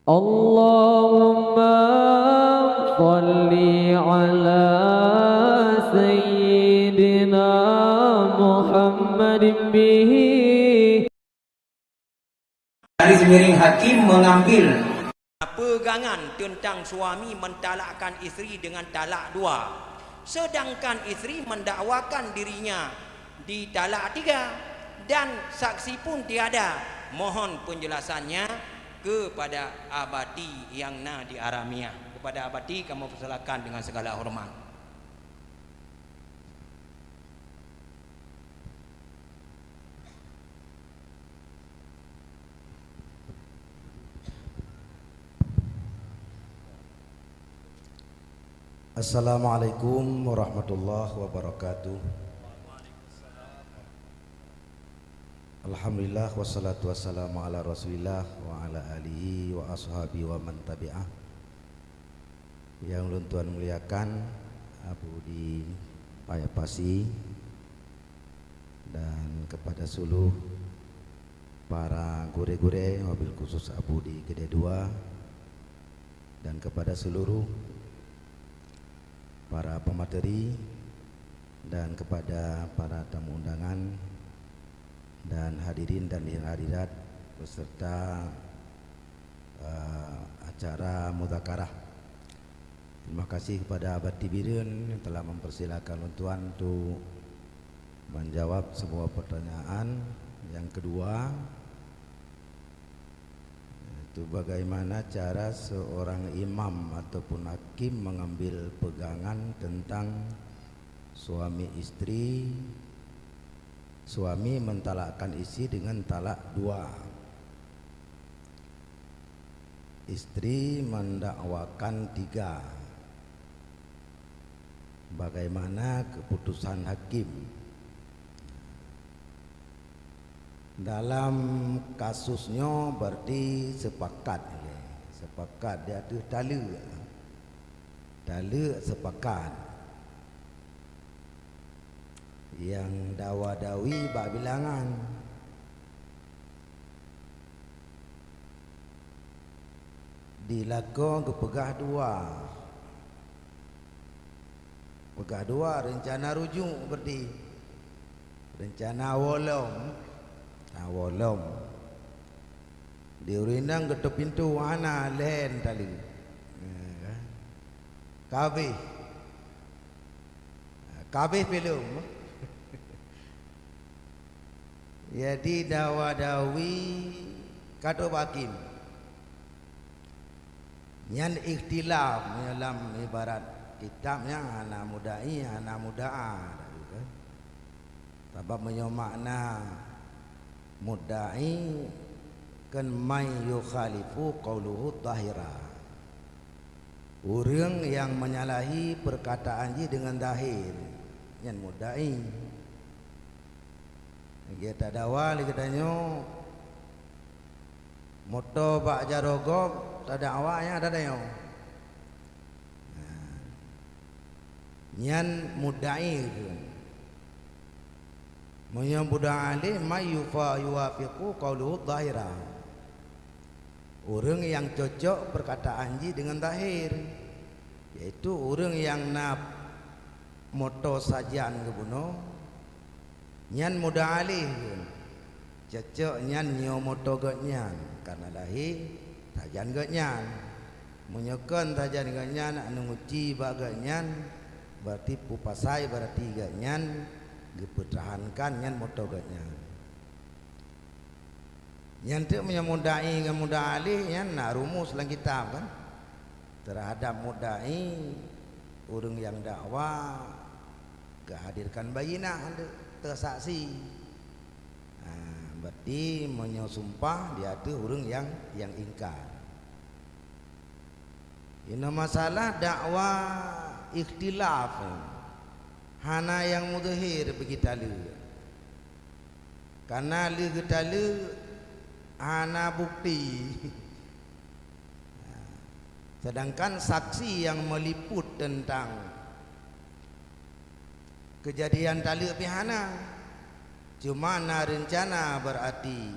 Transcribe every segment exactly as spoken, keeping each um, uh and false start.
Allahumma shalli ala sayyidina Muhammadin bihi. Dari Semiring Hakim mengambil pegangan tentang suami mentalakkan isteri dengan talak dua, sedangkan isteri mendakwakan dirinya ditalak tiga dan saksi pun tiada. Mohon penjelasannya kepada Abati yang na di Aramia. Kepada Abati kamu persilakan dengan segala hormat. Assalamualaikum warahmatullahi wabarakatuh. Alhamdulillah, wassalatu wassalamu ala Rasulillah wa ala alihi wa ashabihi wa man tabi'ah. Yang ulôn tuan muliakan, Abu di Paya Pasi, dan kepada seluruh para gurée-gurée, wabil khusus Abu di Keudée Dua, dan kepada seluruh para pemateri, dan kepada para tamu undangan dan hadirin dan hadirat beserta, eh, acara muzakarah. Terima kasih kepada Abati Bireuen yang telah mempersilakan ulôn tuan untuk menjawab semua pertanyaan. Yang kedua, yaitu bagaimana cara seorang imam ataupun hakim mengambil pegangan tentang suami isteri, suami mentalakkan isteri dengan talak dua, isteri mendakwakan tiga. Bagaimana keputusan hakim? Dalam kasus nyoe berarti sepakat, sepakat di ateueh taleuek. Taleuek sepakat. Nyang dawa-dawi bak bilangan. Di lakoe geupeugah dua. Peugah dua, rencana rujuk berarti. Rencana woe lom. Nah, woe lom. Di ureueng inong geutôp pintoe hana lhèe taleuek. Ya kan? Ka abéh. Ka abéh filem. Jadi dawa-dawi ka trôk bak hakim. Nyan ikhtilaf, meunyoe lam ibarat kitab nyan hana mudai, hana mudaa. Sabab meunyoe makna mudai kan man yukhalifu qauluhu dhahira. Ureueng nyang menyalahi perkataan jih deungon zahir, nyan mudai. Lagèe tadawa lé geutanyoe, moto bak jaroe gob tadakwa nyang tadawa. Nah, nyan mudai kheun. Meunyoe mudai alaih, man yufa-, yuwafiqu qauluhu dhahira. Ureueng nyang cocok perkataan jih deungon zahir, yaitu ureueng nyang na moto sajan geubunoe, nyan mudai alaih kheun. Cocok nyan nyoe moto gobnyan, kareuna lahé sajan gobnyan. Meunyoe kon sajan gobnyan anu nguci bak gobnyan, berarti peue pasai, berarti gobnyan geupeutrahankan nyan moto gobnyan. Nyan teuk meunyoe mudai ngon mudai alaih nyan na rumus lam kitab kan. Terhadap mudai, ureueng nyang dakwa geuhadirkan bayyinah, teusaksi. Ha, berarti meunyoe sumpah di ateueh ureueng nyang, nyang ingkar. Inoe masalah dakwa ikhtilaf, hana nyang muzahir bagi taleuek. Kareuna lheueh geutaleuek hana bukti. Sedangkan saksi nyang meuliput teuntang keujadian taleuek pih hana, cuma na reuncana, berarti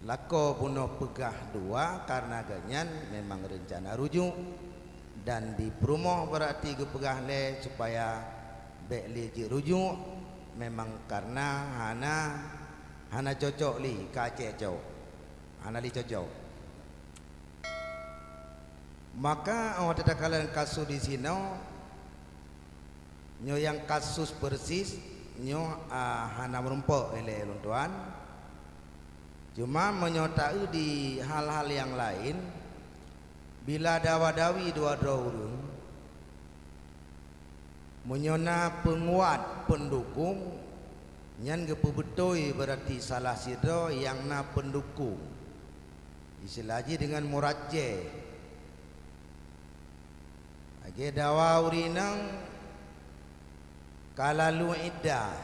Lakoe bunoe peugah dua, kareuna geuhnyan memang reuncana rujuk, dan di peurumoh beurati geupeugah lé supaya bék lé jeuet rujuk, memang kareuna hana, hana cocok lé, ka cocok, hana lé cocok. Maka, óh tatakalon kasus di sinoe, nyoe nyang kasus persis nyoe, a, hana meurumpok ilée lôn tuan. Cuma meunyoe taeu di hal-hal nyang laén, bila dawa-dawi dua droe ureuëng, meunyoe na peunguat peundukong, nyan geupeubeutôi beurati salah sidroe nyang na peundukong. Istilah jih deungon murajjeh. Lagée dawa ureuëng inong ka lalu iddah,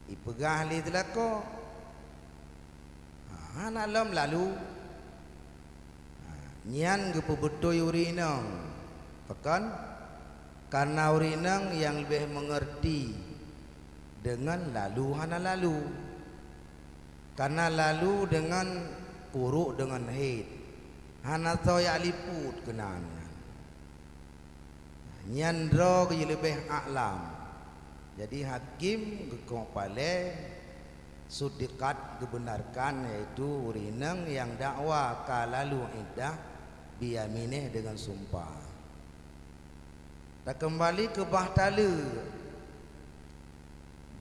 ipeugah lé teulako, ha, hana lom lalu. Ha, nyan geupeubeutôi ureuëng inong. Pakon? Kareuna ureuëng inong nyang leubeh meungeurti deungon lalu hana lalu. Kareuna lalu deungon kurok deungon hét, hana soe jak liput keunan nyan. Nyan droe geuleubeh aklam. Jadi, hakém geukok palée, suddiqat geubeunarkan, yaitu ureuëng inong nyang dakwa ka lalu iddah, biyaminéh deungon sumpah. Takeumbali keu bah taleuek.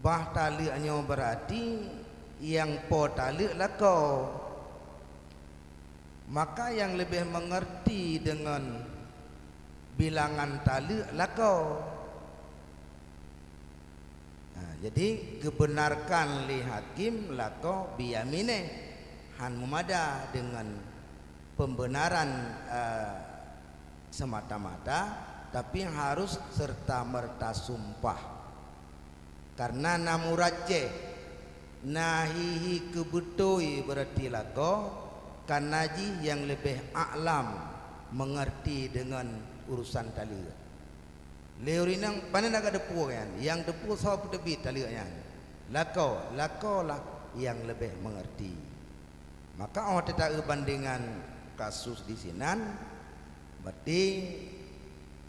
Bah taleuek nyoe beurati nyang po taleuek lakoe. Maka nyang leubeh meungeurti deungon bilangan taleuek lakoe. Nah, jadi geubeunarkan lé hakém lakoe biyaminéh, hán meumada deungon peubeunarkan, eh, seumata-mata, tapi harus seureuta-meureuta sumpah. Kareuna na murajjeh, na hi-hi keu beutôi beurati lakoe, kareuna jih nyang leubeh aklam meungeurti deungon urosan taleuek. Lé ureuëng inong, pane na ka teupeu nyan, nyang teupeu soe peuteubiet taleuek nyan. Lakoe, lakoe lah nyang leubeh meungeurti. Maka óh tataeu bandengan kasus di sinan, berarti,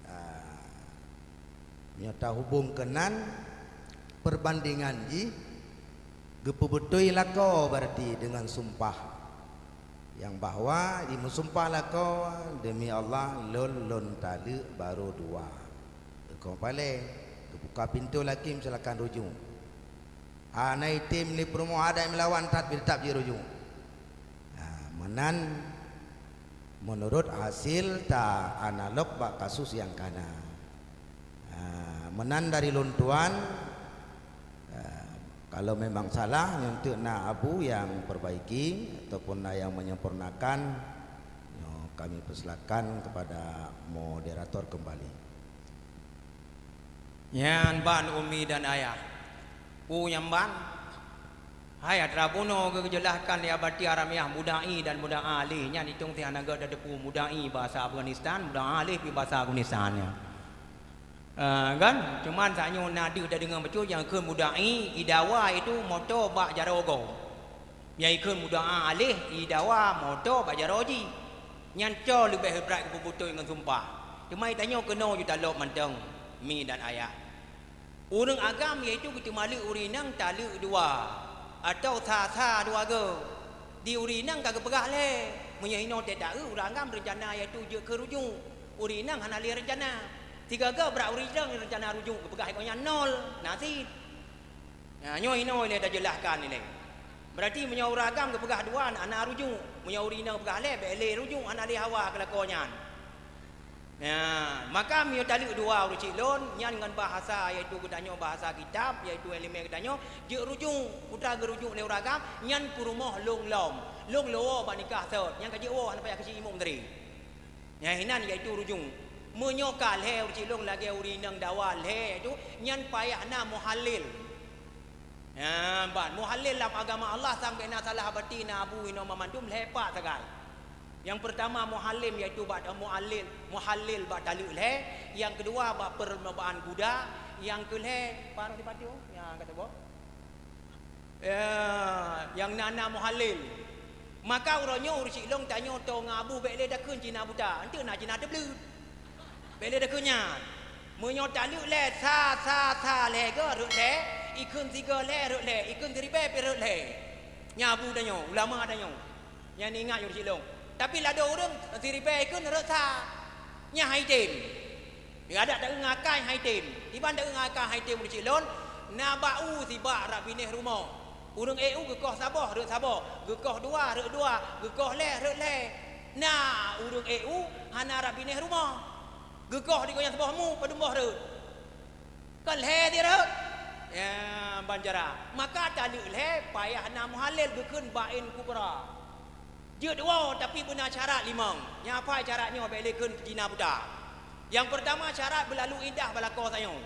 a, nyoe tahubong keunan, peurbandengan jih geupeubeutôi lakoe berarti deungon sumpah. Nyang bahwa jimeusumpah lakoe, "Demi Allah, lôn, lôn taleuek barô dua." Geukong palée, geubuka pintoe lé hakém, "Silakan rujuk." Hana item lé peurumoh, adak meulawan that, teutap jirujuk. Nah, meunan meunurot hasil ta analog bak kasus nyang kana. Nah, meunan dari lôn tuan, eh, kalau memang salah, nyoe teuk na abu nyang perbaiki ataupun na nyang menyempurnakan, nyoe kami persilakan kepada moderator kembali. Nyan ban umi dan ayah. Peue nyang ban? Hai, atra bunoe geujeulahkan lé Abati Aramiah mudai dan mudaa lé nyan itong teuh hana geuh tateupeue mudai bahasa Afghanistan, mudaa lé pih bahasa Afghanistan nyan. Eh, kan? Cuman saat nyoe na deuh tadeungoe bacut nyang kheun mudai, idawa itu moto bak jaroe gob. Nyang ikheun mudaa aléh, idawa moto bak jaroe jih. Nyan cok leubeh brat geupeubutôi ngon sumpah. Teuma tanyoe keunoe ju talok mantong, mi dan ayah. Ureuëng agam yaitu geuteumaleuek ureuëng inong taleuek dua, atawa sa-sa dua goe. Di ureuëng inong ka geupeugah lé, meunyoe inoe teuh taeu ureuëng agam reuncana yaitu jeuet keu rujuk. Ureuëng inong hana lé reuncana. Sigoe-goe brat ureuëng inong reuncana rujuk, geupeugah lé gobnyan nol, na cit. Nah, nyoe inoe ilée tajeulahkan ilée. Berarti meunyoe ureuëng agam geupeugah dua, hana rujuk. Meunyoe ureuëng inong geupeugah lé, bék lé rujuk, hana lé hawa keu lakoe nyan. Nah, maka meunyoe taleuek dua ureuëng chik lôn, nyan ngon bahasa, yaitu geutanyoe bahasa kitab, yaitu iéleumé geutanyoe, jeuet rujuk. Peue teuma geurujuk lé ureuëng agam, nyan peurumoh lôn lom. Lôn lôn woe bak nikah sot, nyan ka jeuet woe, hana payah keu si imum tadi. Nyang inan yaitu rujuk. Meunyoe ka lhée ureuëng chik lôn lagée ureuëng inong dawa lhée yaitu, nyan payah na muhalil. Nyan ban muhalil lam agama Allah, sang bék na salah Abati, na abu inoe mandum lhée pat sagai. Nyang peurtama muhalil yaitu bak muhalil, muhalil bak taleuek lhée, nyang keudua bak peurlobaan guda, nyang keulhée, paroh di patu, nyang ka teuboh. Ya, nyang na-na muhalil. Maka uroe nyoe ureuëng Siklong tanyoe toe ngon Abu bék lé takheun Cina buta, enteuk na Cina teubleuet. Bék lé takheun nyan. Meunyoe taleuek lé sa, sa, sa lhée goe rhot lhée, ikheun sigoe lhée rhot lhée, ikheun siribée pih rhot lhée. Nyan Abu tanyoe, ulama tanyoe. Nyan ingat ureuëng Siklong. Tapi ladôm ureuëng siribée ikheun rhot sa. Nyan hai tem. Adak taeu ngakai hai tem. Iban taeu ngakai hai tem ureuëng Siklong, na bak u sibak rab binéh rumoh. Ureuëng ék u geukoh saboh rhot saboh, geukoh dua rhot dua, geukoh lhée rhot lhée. Na ureuëng ék u hana rab binéh rumoh. Geukoh di gobnyan saboh mu padum boh rhot. Kon lhée dirhot. Ya, ban cara. Maka taleuek lhée payah na muhalil geukheun bain kubra. Jeuet woe, tapi beuna syarat limong. Nyan apai syarat nyoe bék lé kheun Cina buta. Nyang peurtama syarat beulalu iddah bak lakoe tanyoe.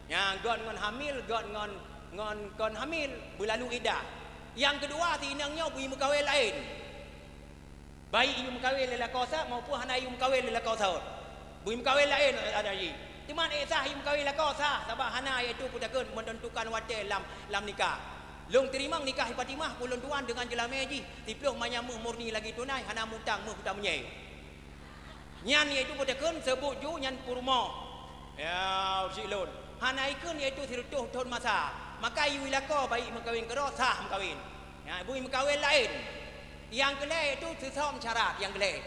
Nyan göt ngon hamil, göt ngon, ngon kon hamil, beulalu iddah. Nyang keudua si inong nyoe beu meukawen laén. Baik yue meukawen lé lakoe sat maupun hana yue meukawen lé lakoe sat. Beu meukawen laén ada jih. Teuma ék sah yue meukawen lakoe sah, sabab hana, yaitu peutakheun menentukan watée lam, lam nikah. Lôn teurimong nikah Fatimah ulôn tuan deungon jeulamé jih, siplôh manyam méuh murni lagi tunai, hana mutang méuh kuta meunye. Nyan yaitu peutakheun seubut ju nyan peurumoh. Ya, ureuëng Siklong. Hana ikheun yaitu sireutôh thon masa. Maka yue lakoe baik meukawen keudroe sah meukawen. Ya, beu meukawen laén. Nyang keulhée yaitu seusom syarat nyang keulhée.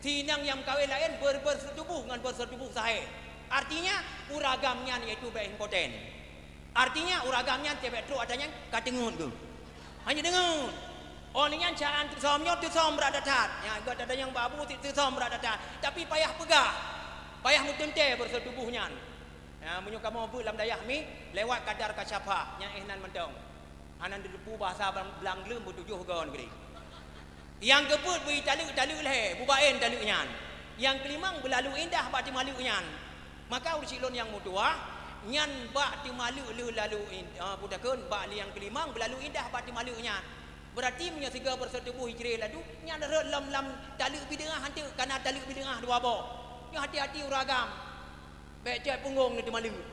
Si inong nyang meukawen laén ber-, bersetubuh ngon bersetubuh sahé. Artinya, ureuëng agam nyan yaitu bék impoten. Artinya, ureuëng agam nyan teuh bék trok ata nyan ka teungeut geuh. Hana deungeut. Oh nyan caan teusom nyoe teusom brat that-that. Nyan göt ata nyang bak Abu teusom brat that-that. Tapi payah peugah. Payah meuteuntée bersetubuh nyan. Ya, meunyoe kamoe beuet lam dayah mi, lewat kadar kasyafah, nyan éh nan mantong. Hana neuteupeue bahasa blang, blang gleuem beutujoh goe negeri. Nyang keupeuet beu taleuek, taleuek lhée, bubaén taleuek nyan. Nyang keulimong beulalu iddah bak teumaleuek nyan. Maka ureuëng Siklong nyang meutuwah, nyan bak teumaleuek lheueh lalu id-, ah, peutakheun bak nyang keulimong beulalu iddah bak teumaleuek nyan. Beurati meunyoe sigoe bersetubuh hijré laju, nyan rhot lam, lam taleuek bid'ah enteuk, kana taleuek bid'ah dua boh. Nyoe hati-hati ureuëng agam. Bék cok punggong neuteumaleuek.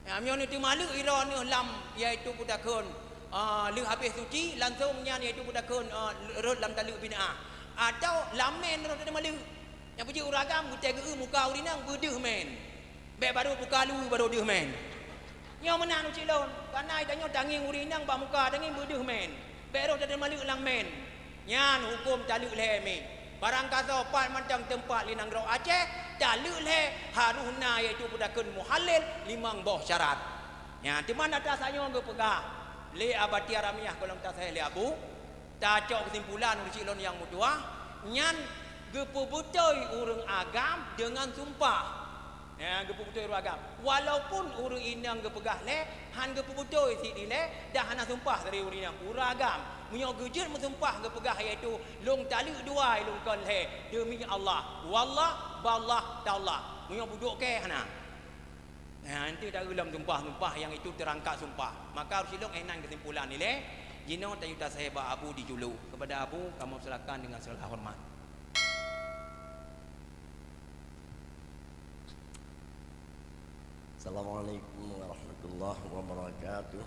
Ya, meunyoe neuteumaleuek droeneuh lam, yaitu peutakheun, ah, lheueh habéh suci, langsong nyan yaitu peutakheun, ah, rhot lam taleuek bid'ah. Atawa lam mén rhot teumaleuek. Nyang peujeuet ureuëng agam geutée geu muka ureuëng inong beudeuh mén. Bék barô muka lu barô deuh mén. Nyoe meunan ureuëng Siklong, kana tanyoe tangieng ureuëng inong bak muka tangieng beudeuh mén. Bék rhot teumaleuek lam mén. Nyan huköm taleuek lhée mi. Barangkasoe pat mantong teumpat lé nanggroe Aceh, taleuek lhée harôh na yaitu peutakheun muhalil limong boh syarat. Nyan teuma ata sanyoe geupeugah lé Abati Aramiyah gohlom tasahih lé Abu, tacok keusimpulan ureuëng Siklong nyang meutuwah, nyan geupeubeutôi ureuëng agam deungon sumpah. Ya, geupeubeutôi ureuëng agam. Walaupun ureuëng inong geupeugah lé, han geupeubeutôi sidilée, dan hana sumpah dari ureuëng inong. Ureuëng agam, meunyoe geujeuet meusumpah geupeugah yaitu, "Lôn taleuek dua, lôn kon lhée, demi Allah. Wallah, ballah, tallah." Meunyoe budok kée hana. Nah, nanti dah lom sumpah-sumpah yang itu terangkat sumpah. Maka ureuëng Siklong éh nan keusimpulan ilée, jinoe tayue tasahih bak Abu dijuluk. Kepada Abu, kamoe silakan dengan segala hormat. Assalamualaikum warahmatullahi wabarakatuh.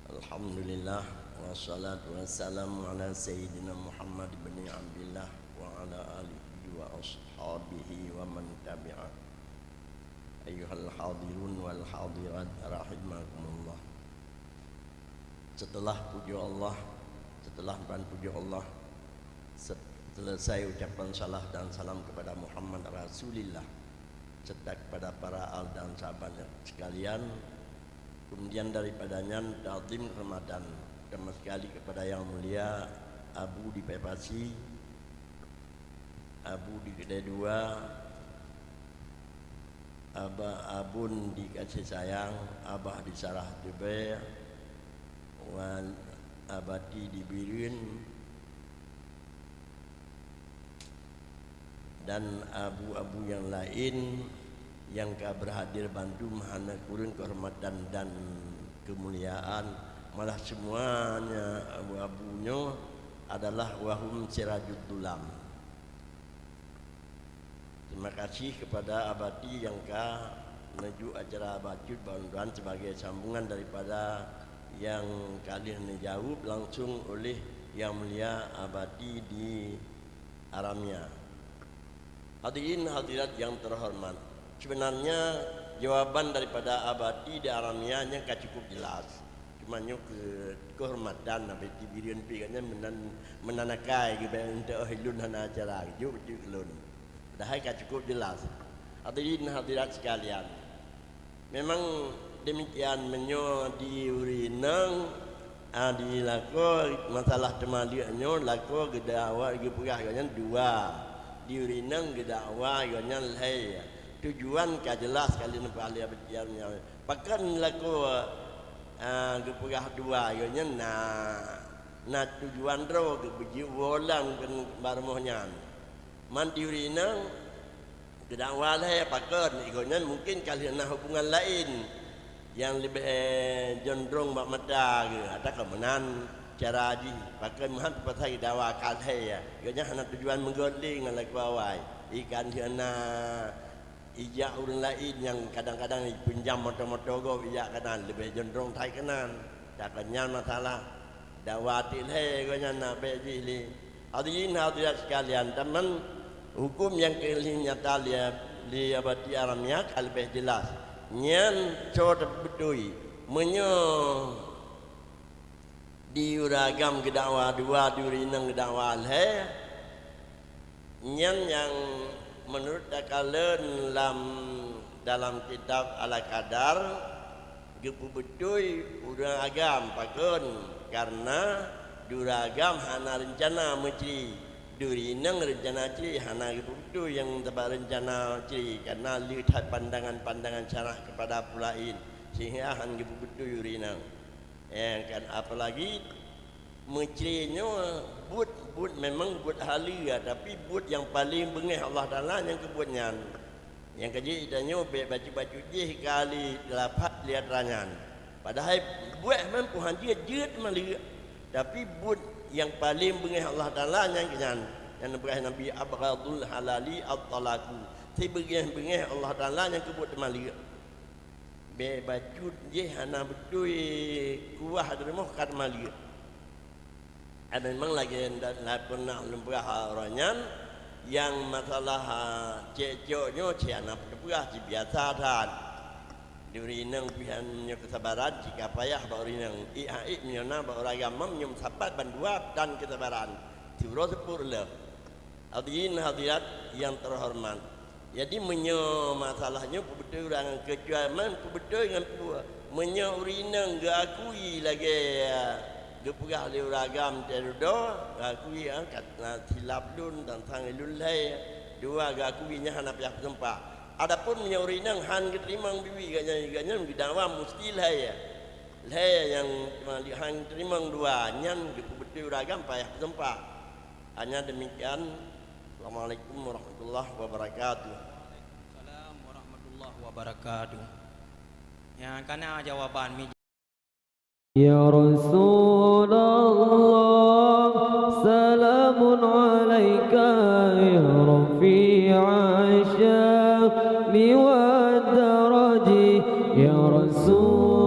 Alhamdulillah, wassalatu wassalamu ala sayyidina Muhammad bin Abdillah wa ala alihi wa ashabihi wa man tabi'ah. Ayyuhal hadirun wal hadirat rahimakumullah. Setelah puja Allah, setelah ban puja Allah, se-, selesai ucapan salah dan salam kepada Muhammad Rasulillah, serta kepada para al dan sahabat sekalian, kemudian daripada nyan, takzim kehormatan, terutama sekali kepada Yang Mulia Abu di Pepasi, Abu di Kedai Dua, Abah Abun di Kasih Sayang, Abah di Sarah Tebée, wan Abati di Bireuen, dan abu-abu nyang laén nyang ka berhadir bandum hana kureueng kehormatan dan keumuliaan, malah semuanya abu-abu nyoe adalah wahum sirajud dulam. Terima kasih kepada Abati nyang ka neujuk acara bacut bantuan sebagai sambungan daripada Nyang ka lheueh neujaweueb langsung oleh Yang Mulia Abati di Aramia. Hadirin hadirat yang terhormat, sebenarnya jawaban daripada Abati di Aramia nyan ka cukup jelas. Cuma nyoe keu keuhormatan Abati Bireuen pih, gobnyan meunan, meunan akai geubri, untuk ilôn hana acara, jeuet, jeuet lôn. Padahai ka cukup jelas. Hadirin hadirat sekalian, memang demikian, meunyoe di ureueng inong, a, di lakoe masalah teumaleuek nyoe, lakoe geudakwa, geupeugah gobnyan dua, di ureueng inong geudakwa gobnyan lhée. Tujuan ka jelas ka lheueh neupeualèh beucian nyoe. Pakon lakoe, a, geupeugah dua, gobnyan na, na tujuan droe, geupeujeuet woe lam keu bak rumoh nyan. Man di ureueng inong geudakwa lhée, pakon, gobnyan mungken ka lheueh na hubungan laén nyang leubeh jondrong bak mata geuh, atawa kon meunan cara jih, pakon meuhan teupaksa geudakwa ka lhée, gobnyan hana tujuan meugét lé ngon lakoe awai. Ikan lheueh na ijak ureueng laén nyang kadang-kadang ipeunjam moto-moto gob ijak keunan, leubeh jondrong that keunan. Takon nyan masalah. Dakwa teuk lhée gobnyan na bék jih lé. Hadirin hadirat sekalian, teuma huköm nyang keu lheueh nyata lé, lé Abati Aramia ka leubeh jelas. Nyan soe teubeutôi. Meunyoe di ureueng agam geudakwa dua, di ureueng inong geudakwa lhée, nyan nyang meunurot takalon lam, dalam kitab Al-Qadar, geupeubeutôi ureueng agam. Pakon? Kareuna di ureueng agam hana reuncana meucre, di ureueng inong reuncana cre, hana geupeubeutôi nyang sabab reuncana cre, kareuna le that pandangan-pandangan syarak keupada peue laén, sehingga hana geupeubeutôi ureueng inong. Eh, kan, apalagi meucre nyoe buet, buet memang buet haleue, tapi buet nyang paleng beungéh Allah Taala nyang keu buet nyan. Nyang keu jeuet tanyoe bék bacut-bacut jih ka lé teulapat lé atra nyan. Padahai buet memang peuhan jeuet, jeuet maleuek, tapi buet nyang paleng beungéh Allah Taala nyang keu nyan. Nyang neupeugah Nabi, "Abghadul halali at-talaqu." Sibeungéh-beungéh Allah Taala nyang keu buet teumaleuek. Bék bacut jih hana beutôi kuah di rumoh ka teumaleuek. Ada memang lagée nda-, na pernah lôn peugah uroe nyan, nyang masalah, a, cekcok nyoe cit hana teupeugah, cit biasa that. Di ureueng inong pih nyoe keusabaran cit ka payah bak ureueng inong. Iek-iek meunyoe na bak ureueng agam meunyoe meusapat bandua dan keusabaran. Siuroe seupôt lom. Hadirin hadirat yang terhormat. Jadi meunyoe masalah nyoe peubeutôi ureueng, keucuali man peubeutôi ngon peue? Meunyoe ureueng inong geuakui lagée geupeugah lé ureueng agam teuh dudoe, geuakui, ah, ka na silap lôn, tantang lôn lhée, dua geuakui nyan hana payah peusumpah. Adapun meunyoe ureueng inong han geuteurimong bibi gobnyan, gobnyan geudakwa musti lhée. Lhée nyang han geuteurimong dua, nyan geupeubeutôi ureueng agam payah peusumpah. Hanya demikian. Assalamualaikum warahmatullahi wabarakatuh. Waalaikumsalam warahmatullahi wabarakatuh. Nyang kana jawaban mi يا رسول الله، سلام عليك يا رفيع الشأن والدرج. يا رسول